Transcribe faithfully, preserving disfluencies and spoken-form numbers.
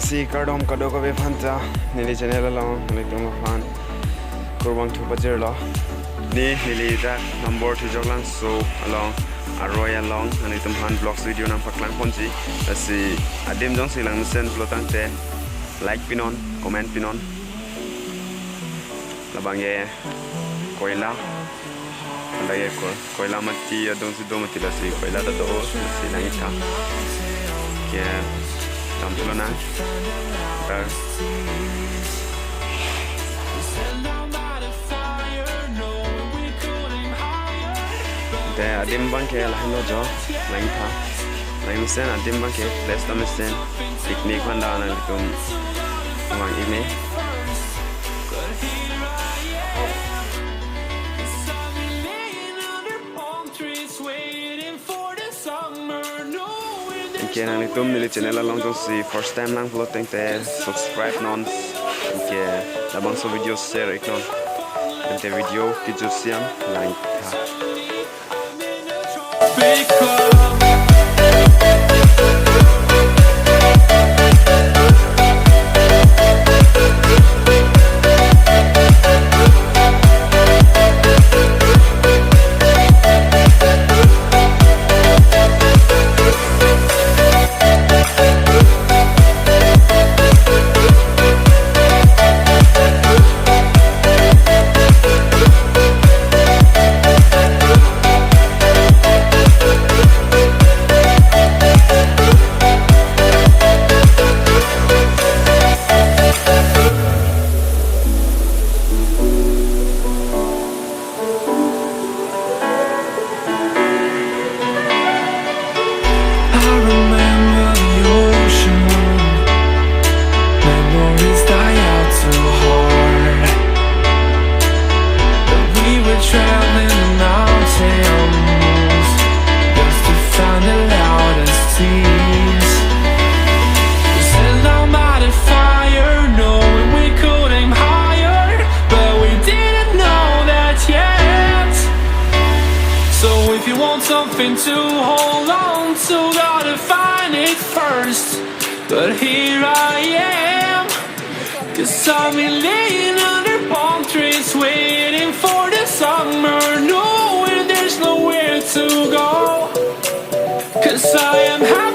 Si kardom kadokave aphanta, neli channel along nanglitum aphan kurvangthu pajirlo. Ne neli dak Nambor Thujok Langso along, aroi along nanglitum aphan vlogs video nangpaklang ponji. Lasi adim jongsi langmesen pulo tangte like pinon, comment pinon. Labang ke koila, labang ke ko-, koila mati adung si do mati, lasi koila ta do, lasi nangtha. Ke dam lonang. Dak. Te adim abang ke lahenlo jo, nangtha. Langmesen adim abang ke, place ta mesen. Picnic aphan ta nanglitum vang-ik me. Anke nanglitum neli channel along jongsi first time lang pulo tangte subscribe non. Anke labangso video share iknon. Ante video kejut siam langtha. I remember the ocean. Memories die out too hard. But we were traveling the mountains just to find the loudest tears. We set our mind at fire, knowing we could aim higher, but we didn't know that yet. So if you want something to hold on to, gotta find it first. But here I am, 'cause I've been laying under palm trees, waiting for the summer, knowing there's nowhere to go. 'Cause I am happy